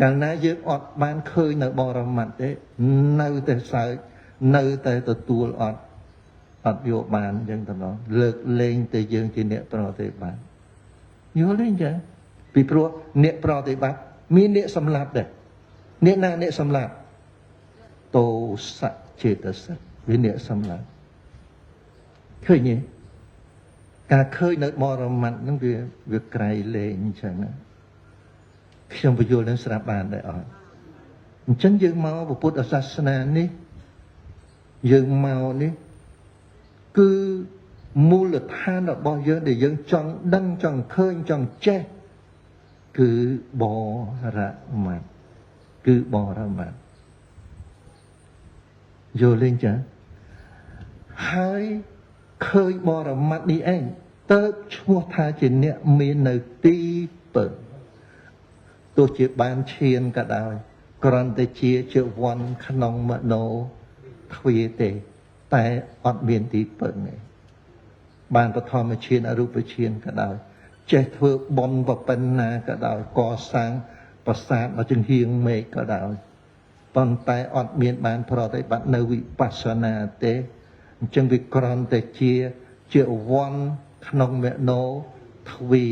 កាលណាយើងអត់បានឃើញនៅបរមត្តទេនៅតែសើចនៅតែទទួលអត់អត់យកបានអញ្ចឹងតែម្ដងលើកលែងតែយើងជាអ្នកប្រតិបត្តិយល់ទេអញ្ចឹងពីព្រោះអ្នកប្រតិបត្តិមានអ្នកសម្លាប់ដែរអ្នកណាអ្នកសម្លាប់ទោសៈចេតសិកវាអ្នកសម្លាប់ឃើញទេការឃើញនៅបរមត្តហ្នឹងវាក្រៃលែងអញ្ចឹងណាខ្ញុំបញ្យល់នឹងស្រាប់បានដែរអត់អញ្ចឹងយើងមកពុទ្ធសាសនានេះយើងមកនេះគឺមូលដ្ឋានរបស់យើងដែលយើងចង់ដឹងចង់ឃើញចង់ចេះគឺបរមត្តគឺបរមត្តយល់លេងចាហើយឃើញបរមត្តនេះឯងទៅឈ្មោះថាជាអ្នកមាននៅទីពឹងទោះជាបានឈានក៏ដោយគ្រាន់តែជាជាវ័នក្នុងមโนទ្វាទេតែអត់មានទីពឹងទេបានបឋមឈានអរូបឈានក៏ដោយចេះធ្វើបុណ្យប្រពន្ធណាក៏ដោយកសាងប្រាសាទដល់ចង្ហៀងមេឃក៏ដោយប៉ុន្តែអត់មានបានប្រតិបត្តិនៅវិបស្សនាទេអញ្ចឹងវាគ្រាន់តែជាជាវ័នក្នុងមโนទ្វា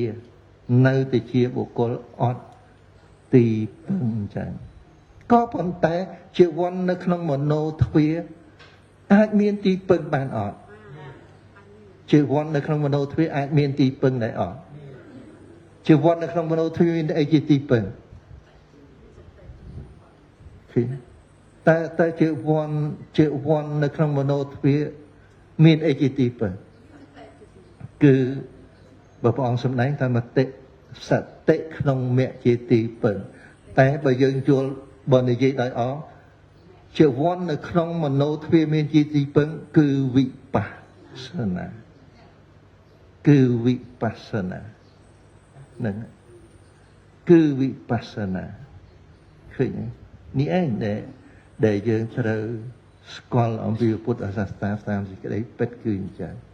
នៅតែជាបុគ្គលអត់ទីពឹងអញ្ចឹងក៏ប៉ុន្តែជាវ័ននៅក្នុងមโนទ្វាអាចមានទីពឹងបានអត់ជាវ័ននៅក្នុងមโนទ្វាអាចមានទីពឹងដែរអត់ជាវ័ននៅក្នុងមโนទ្វាមានអីជាទីពឹងឃើញតែជាវ័នជាវ័ននៅក្នុងមโนទ្វាមានអីជាទីពឹងគឺបើព្រះអង្គសម្ដែងថាមតិសតិក្នុងមគ្គជាទីពឹងតែបើយើងយល់បើនិយាយដោយអជាវ័ននៅក្នុងមโนទ្វាមានជាទីពឹងគឺវិបស្សនាគឺវិបស្សនាហ្នឹងគឺវិបស្សនាឃើញទេនេះឯងដែលយើងត្រូវស្គាល់អំពីពុទ្ធសាសនាតាមសេចក្តីពិតគឺអញ្ចឹង។